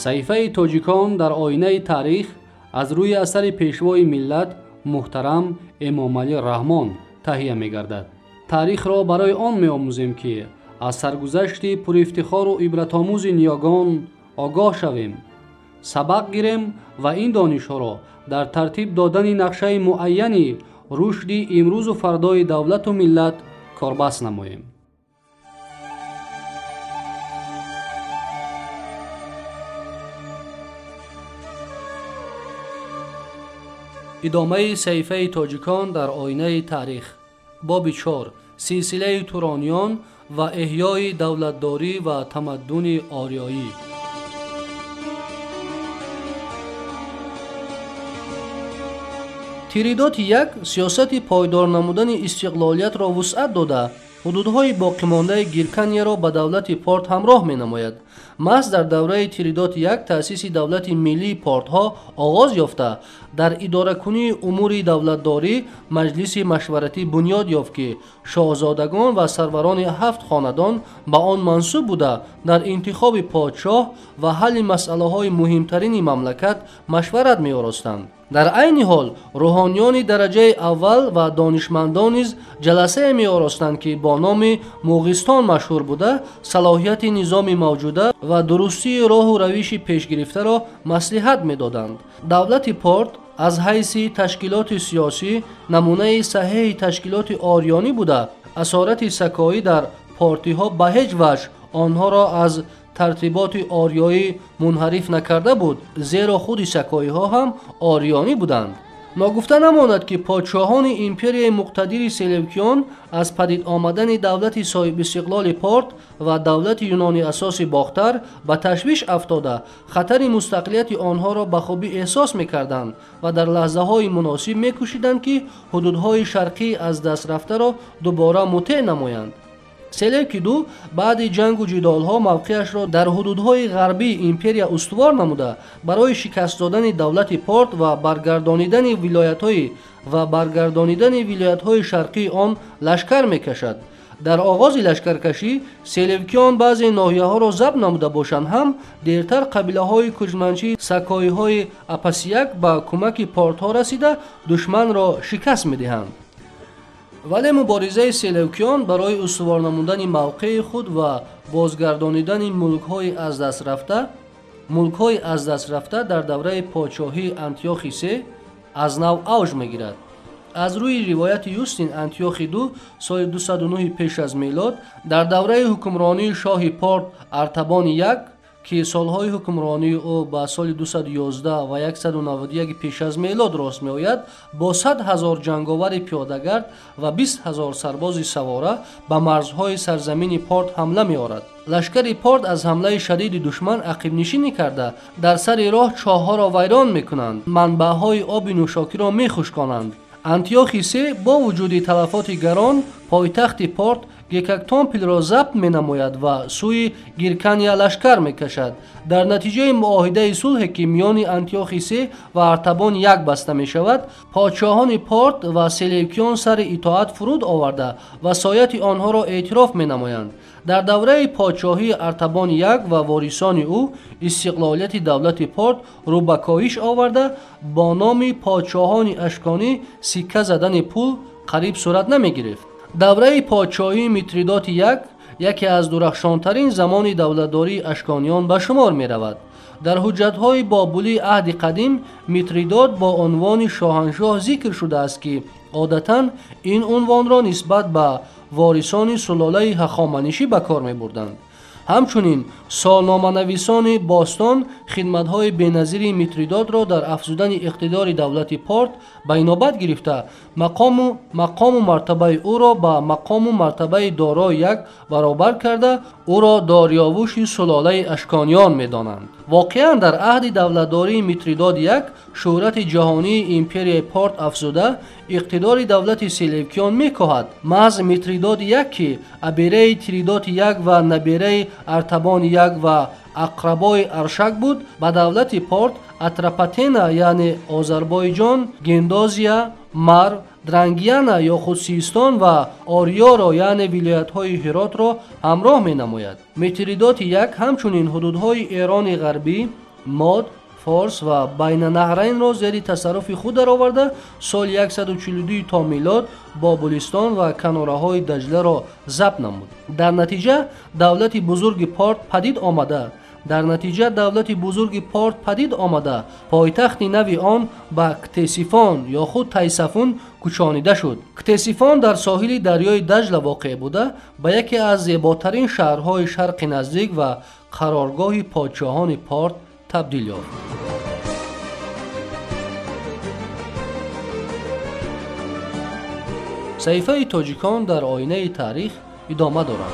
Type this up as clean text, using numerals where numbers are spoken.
Саҳифаи тоҷикон дар оинаи таърих аз рӯи асари пешвои миллат муҳтарам Эмомалӣ Раҳмон таҳия мегардад. Таърихро барои он меомӯзем, ки аз саргузашти пурифтихору ибратомӯзи ниёгон огоҳ шавем, сабақ гирем ва ин донишҳоро дар тартиб додани нақшаи муайяни рушди имрӯзу фардои давлату миллат корбаст намоем. Идомаи саҳифаи тоҷикон дар оинаи таърих. Боби 4. Силсилаи турониён ва эҳёи давлатдорӣ ва тамаддуни ориёӣ. Тиридоти як сиёсати пойдор намудани истиқлолиятро вусъат дода, ҳудудҳои боқимондаи Гирканияро ба давлати Порт ҳамроҳ менамояд. Маҳз дар давраи Тиридоти як таъсиси давлати миллии Портҳо оғоз ёфта, дар идоракунии умури давлатдорӣ маҷлиси машваратӣ бунёд ёфт, ки шоҳзодагон ва сарварони 7 хонадон ба он мансуб буда, дар интихоби подшоҳ ва ҳалли масъалаҳои муҳимтарини мамлакат машварат меоростанд. Дар айни ҳол рӯҳониёни дараҷаи аввал ва донишмандон низ ҷаласае меоростанд, ки бо номи Муғистон машҳур буда, салоҳияти низоми мавҷуда ва дурустии роҳу равиши пешгирифтаро маслиҳат медоданд. Давлати Порт аз ҳайси ташкилоти сиёсӣ намунаи саҳеҳи ташкилоти ориёнӣ буда, асорати сакоӣ дар портиҳо ба ҳеҷ ваҷҳ онҳоро аз тартиботи ориёӣ мунҳариф накарда буд, зеро худи сакоиҳо ҳам ориёнӣ буданд. Ногуфта намонад, ки подшоҳони империяи муқтадири Селевкиён аз падид омадани давлати соҳибистиқлоли Порт ва давлати юнони асоси Бохтар ба ташвиш афтода, хатари мустақилияти онҳоро ба хубӣ эҳсос мекарданд ва дар лаҳзаҳои муносиб мекӯшиданд, ки ҳудудҳои шарқӣ аз даст рафтаро дубора мутеъ намоянд. Селевки ду баъди ҷангу ҷидолҳо мавқеашро дар ҳудудҳои ғарбии империя устувор намуда, барои шикаст додани давлати Порт ва баргардонидани вилоятҳои шарқии он лашкар мекашад. Дар оғози лашкаркашӣ селевкиён баъзе ноҳияҳоро забт намуда бошанд ҳам, дертар қабилаҳои кӯчманчӣ сакоиҳои Апасияк ба кӯмаки портҳо расида душманро шикаст медиҳанд. Вале муборизаи селевкиён барои устувор намудани мавқеи худ ва бозгардонидани мулкҳои аз даст рафта дар давраи подшоҳии Антиохи се аз нав авҷ мегирад. Аз рӯи ривояти Юстин, Антиохи ду соли 209 пеш аз мелод дар давраи ҳукмронии шоҳи Порт Артабони як, ки солҳои ҳукмронии ӯ ба соли 211 ва 191 пеш аз мелод рост меояд, бо 100 000 ҷанговари пиёдагард ва 20 000 сарбози савора ба марзҳои сарзамини Порт ҳамла меорад. Лашкари Порт аз ҳамлаи шадиди душман ақибнишинӣ карда, дар сари роҳ чоҳҳоро вайрон мекунанд, манбаъҳои оби нӯшокиро мехушконанд. Антиохи се бо вуҷуди талафоти гарон пойтахти Порт Гекатомпилро забт менамояд ва сӯи Гиркания лашкар мекашад. Дар натиҷаи муоҳидаи сулҳе, ки миёни Антиохи се ва Артабон як баста мешавад, подшоҳони Порт ва Селевкиён сари итоат фуруд оварда ва сояти онҳоро эътироф менамоянд. Дар давраи подшоҳии Артабон як ва ворисони ӯ истиқлолияти давлати Порт рӯ ба коҳиш оварда, бо номи подшоҳони ашконӣ сикка задани пул қариб сурат намегирифт. Давраи подшоҳии Митридоти як яке аз дурахшонтарин замони давлатдории ашкониён ба шумор меравад. Дар ҳуҷҷатҳои бобулии аҳди қадим Митридот бо унвони шоҳаншоҳ зикр шудааст, ки одатан ин унвонро нисбат ба ворисони сулолаи ҳахоманишӣ ба кор мебурданд. Ҳамчунин солноманависони бостон хидматҳои беназири Митридотро дар афзудани иқтидори давлати Порт ба инобат гирифта, мақому мартабаи ӯро ба мақому мартабаи Дорои як баробар карда, ӯро Дориёвуши сулолаи ашкониён медонанд. Воқеан дар аҳди давлатдории Митридот як шӯҳрати ҷаҳонии империяи Порт афзуда, иқтидори давлати Селевкиён мекоҳад. Маҳз Митридот як, ки абераи Тиридоти як ва набераи Артабони як ва ақрабои Аршак буд, ба давлати Порт Атрапатена, яъне Озарбойҷон, Гендозия, Марв, Дрангияна ё худ Систон ва Ориёро, яъне вилоятҳои Ҳиротро ҳамроҳ менамояд. Митридоти як ҳамчунин ҳудудҳои Эрони ғарбӣ, Мод, Форс ва Байнанаҳрайнро зери тасарруфи худ дароварда, соли 142 то милод Бобулистон ва канораҳои Даҷларо забт намуд. Дар натиҷа давлати бузурги Порт падид омада, дар натиҷа давлати бузурги Порт падид омада, пойтахти нави он ба Ктесифон ё худ Тайсафун кӯчонида шуд. Ктесифон дар соҳили дарёи Даҷла воқеъ буда, ба яке аз зеботарин шаҳрҳои Шарқи Наздик ва қароргоҳи подшоҳони Порт табдил ёфт. Саҳифаи тоҷикон дар оинаи таърих идома дорад.